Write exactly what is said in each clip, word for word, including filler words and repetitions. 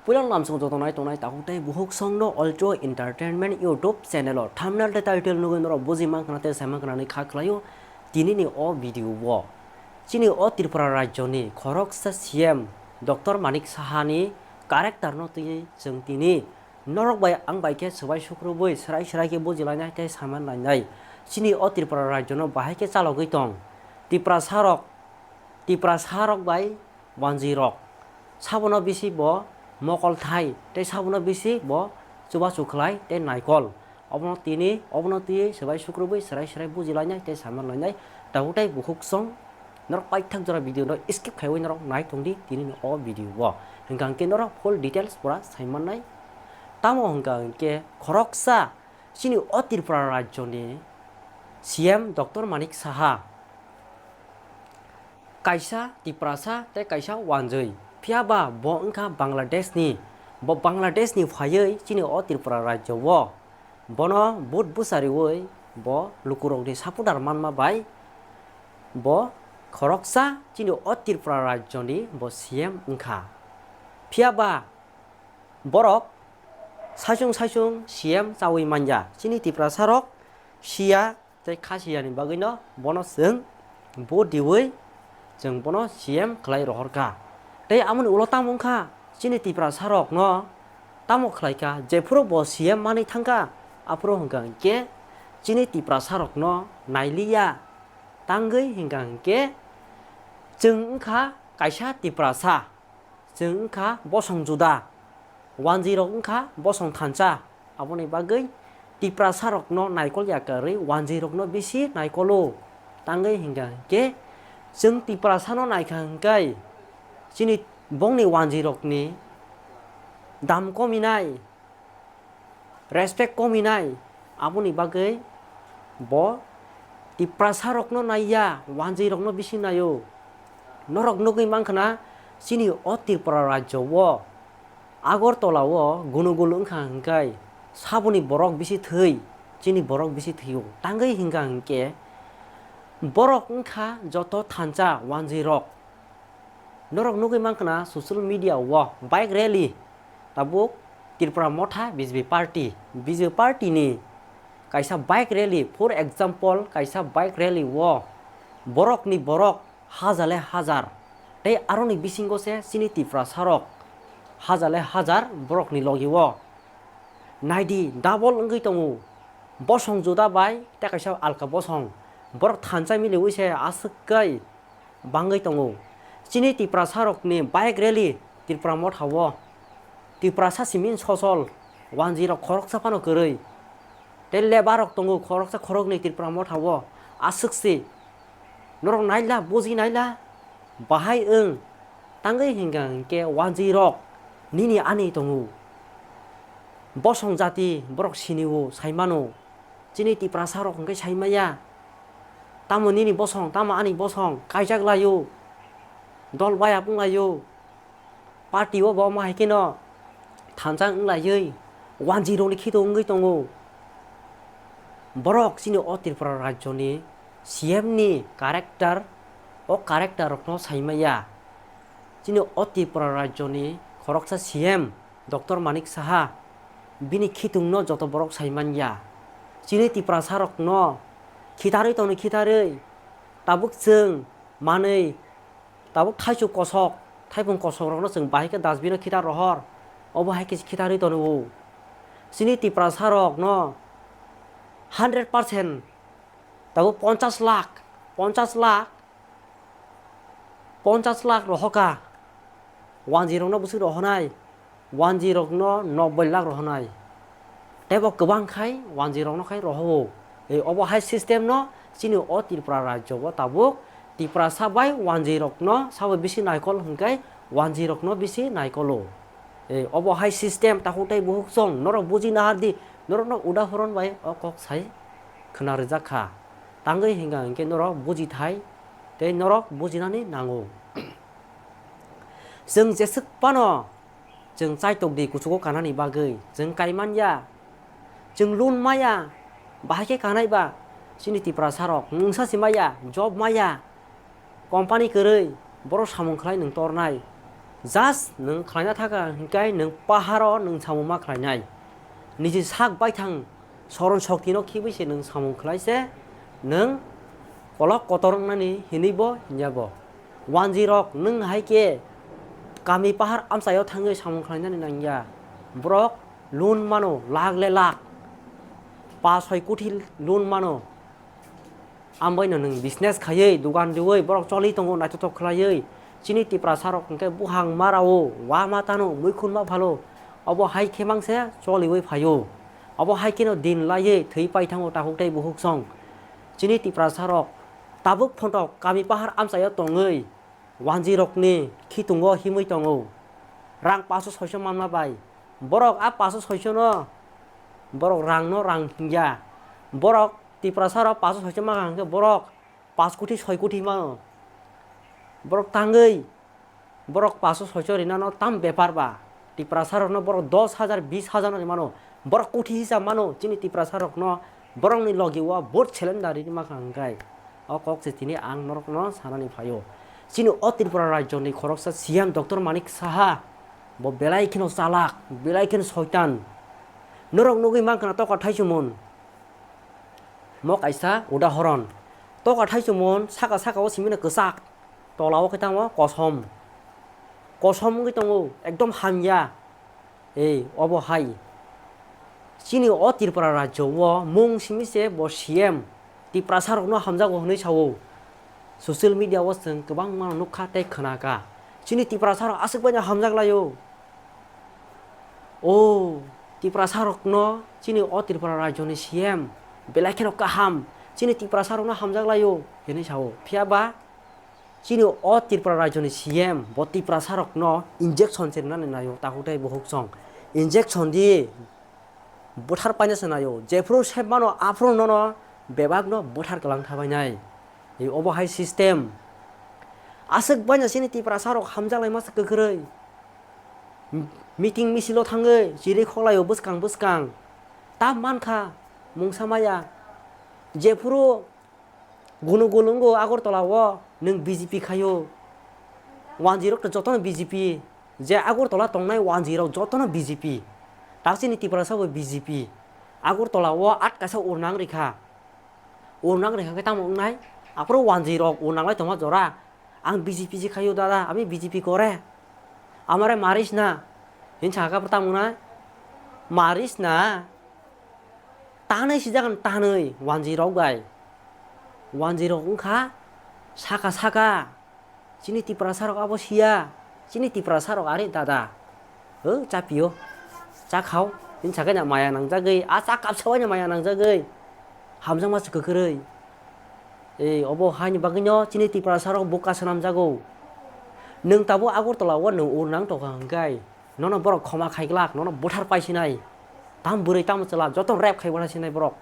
Puila lamsong joto nai tongnai takhuk tei bukhuk songno Ultra Entertainment YouTube channel o thumbnail tei title nugwi norok buji mankha tei sai mankha hinwi kha khlaio tinini o video o. Chini o Tripura rajyoni khoroksa C M Doctor Manik Sahani character no twiwi chwng tini norok bai ang bai khe swbai sukrubwi swrai swrai khe bujilainai tei saman lainai. Chini o Tripura rajyono bahai khe chalogwi tong. Tiprasa rok, Tiprasa rok bai wanjwi rok. Sabono bisi bo mokol thai tei sabono bisi bo chubachu khlai tei naikol. Obono tini, obono twiwi swbai sukrubwi swrai swrai bujilainai tei saman lainai. Tabuk tei bukhuk song norok paithak jora video no skip khaiwi norok nai tongdi tinini o video o. Hwnkha hwnkhe norok full details pura sai mannai. Tamo hwnkha hwnkhe khoroksa chini o Tripura rajyoni C M Doctor Manik Saha kaisa Tiprasa tei kaisa wanjwi. Phiya ba bo wngkha Bangladeshni. Bo Bangladeshni phaiwi chini o Tripura rajyo o bono vote bwchariwi bo lukurokni supporter manma bai bo khoroksa chini o Tripura rajyoni bo C M wngkha. Phiya ba borok saichung saichung C M chawi manya. Chini Tiprasa rok siya tei kha siyani bagwino bono chwng vote diwi chwng bono C M khlai rohorkha. Tei amoni ulo tamo wngkha chini Tiprasa rokno tamo khlaikha jephuru bo C M manwi thangkha aphuru hwnkha hwnkhe chini Tiprasa rokno nailiya tangwi hwnkha hwnkhe chwng wngkha kaisa Tiprasa. Chwng wngkha bosong juda, wanjwi rok wngkha bosong thansa. Aboni bagwi Tiprasa rokno naikol ya kwrwi wanjwi rokno bisi naikolo. Tangwi hwnkha hwnkhe chwng Tiprasa no naikha hwnkhe chini bongni wanjwi rokni dam kominai. Respect kominai, aboni bagwi bo Tiprasa rokno naiya, wanjwi rokno bisi naio. Norok nugwi mankha na chini o Tripura rajyo o Agartala o gunugul wngkha hwnkhe saboni borok bisi thwi, chini borok bisi thwio. Tangwi hwnkha hwnkhe borok wngkha joto thansa wanjwi rok. Norok nugwi mankha na social media o bike rally tabuk Tripura Motha B J P party, B J P party ni kaisa bike rally, for example kaisa bike rally o borok ni borok hajar le hajar tei aroni bisingo se chini Tiprasa rok hajar le hajar borok ni logi o naidi double wngwi tongo. Bosong juda bai tei kaisa alka bosong. Borok thansa miliwi se aswk kai bangwi tongo. Chini Tiprasa rokni bike rally Tripura Motha o. Tiprasa simi sosol wanjwi rok khoroksa phano kwrwi. Tei lebar rok tongo khoroksa khoroknwi Tripura Motha o. Aswk se. Norok naila, buji naila. Bahai wng. Tangwi hwnkha hwnkhe wanjwi rok nini ani tongo. Bosong jati borok sinio, saimano. Chini Tiprasa rok hwnkhe saimaya. Tamo nini bosong, tamo ani bosong, kaijak laio. Dol bayap wng laio. Party o bo ma hai kheno thansa wng laiwi wanjwi rokni khito wngwi tongo. Borok chini o Tripura rajyoni C M ni character, o character rokno saimaya. Chini o Tripura rajyoni khoroksa C M Doctor Manik Saha bini khitungno joto borok saimanya. Chini Tiprasa rokno khitarwi tongni khitarwi tabuk chwng manwi tabuk thaichuk kosok, thaipung kosok rokno chwng bahai khe dustbin o khitar rohor, obo hai khe khitarwi tono o. Chini Tiprasa rokno hundred percent tabuk ponchas lakh, ponchas lakh, ponchas lakh rohoka, wanjwi rokno bwswk rohonai. Wanjwi rokno noboi lakh rohonai. Tei bo kwbang khai wanjwi rokno khai roho-o. E, obo hai system no chini o Tripura rajyo o tabuk Tiprasa bai wanjwi rokno sabo bisi naikol hwnkhe wanjwi rokno bisi naikolo. E, obo hai system takhuk tei bukhuk chwng norok buji nahar di, norokno udahoron bai o kok sai khwna rijak kha. Tangwi hwnkha hwnkhe norok buji thai tei norok bujinani nango. Chwng jeswk phano chwng chaitok di kuchugo kanani bagwi chwng kaiman ya, chwng loan maya, bahai khe kanai ba chini Tiprasa rok mungsa si maya, job maya, company kwrwi, borok samung khlai nwng tornai, Just nwng khlaina thaka hwnkhe nwng paharo nwng samung ma khlainai. Niji sak baithang soron soktino khibwi se nwng samung khlai se nwng kolok kotor wngnani hinwi bo hinya bo. Wanjwi rok nwng hai khe kami pahar amchaio thangwi samung khlainani nangya. Borok loan mano lakh le lakh, paanch soi koti loan mano. Ambaino nwng business khaiwi, dogan riwi, borok choli tongo, naithothok khlaiwi. Chini Tiprasa rok hwnkhe buhang ma rao, wa ma tano, muikhun ma phalo. Obo hai khe mangse choliwi phaio. Obo hai kheno din laiwi thwi pai thango takhuk tei bukhuk song. Chini Tiprasa rok tabuk phontok kami pahar amchaio tongwi, wanjwi rokni khitungo himwi tongo. Rang paso soiso manma bai. Borok a paso soiso no, borok rang no rang hingya. Borok Tiprasa rok paso soiso mangkha hwnkhe borok paanch koti soi koti mano. Borok tangwi, borok paso soiso rina no tam bepar ba. Tiprasa rok no borok dos hajar, bis hajar no rimano. Borok koti hisa mano chini Tiprasa rok no. Borokni logi o vote seleng da rini mangkha hwnkhe. O kok se tini ang norok no sanani phaio. Chini o Tripura rajyo ni khoroksa C M Doctor Manik Saha, bo belai kheno chalak, belai kheno soitan. Norok nugwi mankha na toka thaisumon. Mo kaisa udahoron. Toka thaisumon saka saka o simino kwchak, tola o khe tamo kosom. Kosom wngwi tongo, ekdom hamya. Ei, obo hai. Chini o Tripura rajyo o mung simi se bo C M Tiprasa rokno hamjago hwnwi sao. Social media o chwng kwbangma nukha tei khwnakha. Chini Tiprasa rok aswk bai no hamjak laio. O Tiprasa rokno chini o Tripura rajyo ni C M belai kheno kaham. Chini Tiprasa rokno hamjak laio hwnwi sao. Phiya ba chini o Tripura rajyo ni C M bo Tiprasa rokno injection se rwnani naio, takhuk tei bukhuk song. Injection di, bwthar paina se naio. Jephru sep mano aphru nono bebak no bwthar kwlang thabai nai. Ei obo hai system. Aswk baina chini Tiprasa rok hamjak lai masa kwkhwrwi. Meeting misil o thangwi chiri khoklaio bwskang bwskang. Ta mankha mungsa maya. Jephru gunu gunu wngo Agartala o nwng B J P khaio. Wanjwi rok to jotono B J P. Je Agartala tongnai wanjwi rok jotono B J P. Ta chini Tiprasa bo B J P. Agartala o at kaisa urnang rikha. Urnang rikha khe tamo wngnai? Aphuru wanjwi rok urnang lai tongma jora. Ang B J P se khaio dada, ami B J P kore. Amare maris na. Hin sakha tamo wngnai? Maris na. Tanwi sijak tanwi wanjwi rok bai. Wanjwi rok wngkha saka saka. Chini Tiprasa rok abo siya. Chini Tiprasa rok ari dada. O chapio. Chakhao. Hin sakhe na maya nangjagwi. A cha kapsa waina maya nangjagwi. Hamjakma se kwkhwrwi. Ei obo haini bagwino chini Tiprasa rok buka swnamjago. Nwng tabuk Agartala o nwng urnang tongkha hwnkhe. Nono borok khoma khaiglak, nono bwthar paisinai. Tam bwrwi tamo chwla joto rep khai bwthar sinai borok.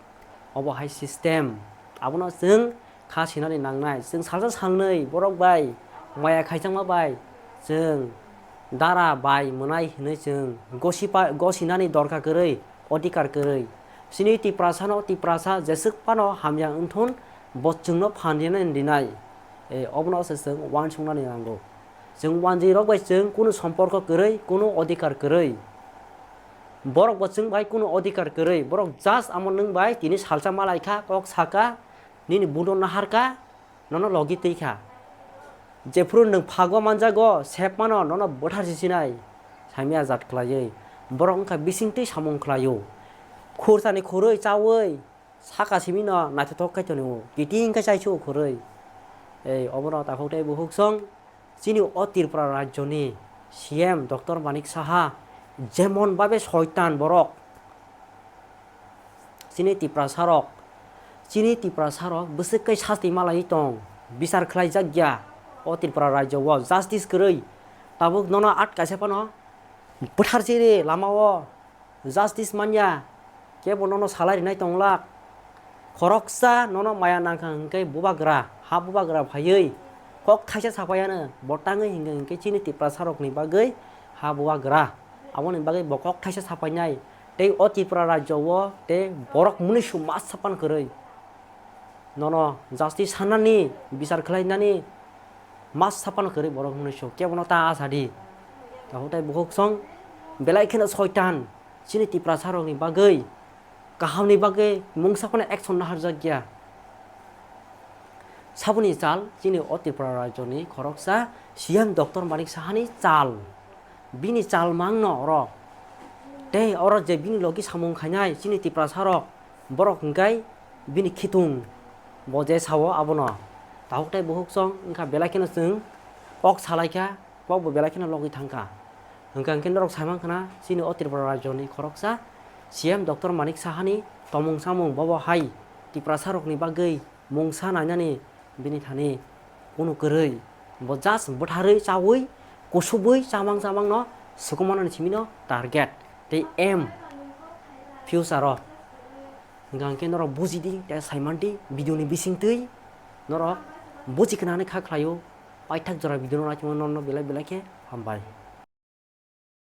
Obo hai system. Abono chwng kha sinani nangnai. Chwng salsa salnwi borok bai maya khaijakma bai chwng dara bai mwnai hinwi chwng gosipa-, gosinani dorkar kwrwi, odhikar kwrwi. Chini Tiprasano Tiprasa jeswk phano hamya wngthun bo chwngno phan rinani rinai. E, obono se chwng uansuknani nango. Chwng wanjwi rok bai chwng kunu somporko kwrwi, kunu odhikar kwrwi. Borok bo chwng bai kunu odhikar kwrwi. Borok just amo nwng bai tini salsa malaikha, kok saka, nini bundo naharka, nono logi twi kha. Jephuru nwng phago manjago, sep mano, nono bwthar si sinai. Saimya jat khlaiwi. Borok wngkha bisingtwi samung khlaio. Khurchani khurwi chawi. Saka simi no naithothok khai tongo, kiting khe chaisuk khurwi. Ei, obono takhuk tei bukhuk song, chini o Tripura rajyoni C M Doctor Manik Saha, jemon babe soitan borok. Chini Tiprasa rok, chini Tiprasa rok bwswk kai sasti malai tong, bichar khlai jak ya o Tripura rajyo o justice kwrwi. Tabuk nono at kaisa phano bwthar chiri lama o. Justice manya, kebo nono salai rinai tonglak. Khoroksa nono maya nangkha hwnkhe bubagra, ha bubagra phaiwi kok thaisa sapaiano bo tangwi hwnkhe, hwnkhe chini Tiprasarokni bagwi ha bubagra. Aboni bagwi bo kok thaisa sapainai. Tei o Tripura rajyo o tei borok munuisu mas sapan kwrwi. Nono justice sanani, bichar khlainani mas sapan kwrwi borok munuisu. Kebono ta asadi. Tabuk tei bukhuk song belai kheno soitan chini Tiprasa rokni bagwi kahamni bagwi mungsa phano action naharjakya. Saboni chal chini o Tripura rajyoni khoroksa C M Doctor Manik Sahani chal. Bini chal mangno oro. Tei oro je bini logi samung khainai chini Tiprasa rok, borok hwnkhe bini khitung. Bo je sao abono. Tabuk tei bukhuk song wngkha belai kheno chwng kok salaikha, kokbo belai kheno logwi thangkha. Hwnkha hwnkhe norok saimankha na chini o Tripura rajyoni khoroksa C M Doctor Manik Sahani tomung samung bobo hai Tiprasa rokni bagwi mungsa nainani bini thani kunu kwrwi. Bo just bwtharwi chawi kusubwi chamang chamangno sukumanani simino target tei aim future o. Hwnkha hwnkhe norok bujidi tei saimanti video ni bisingtwi norok buji khnani kha khlaio. Paithak jora video no naitongma norno belai belai khe hambai.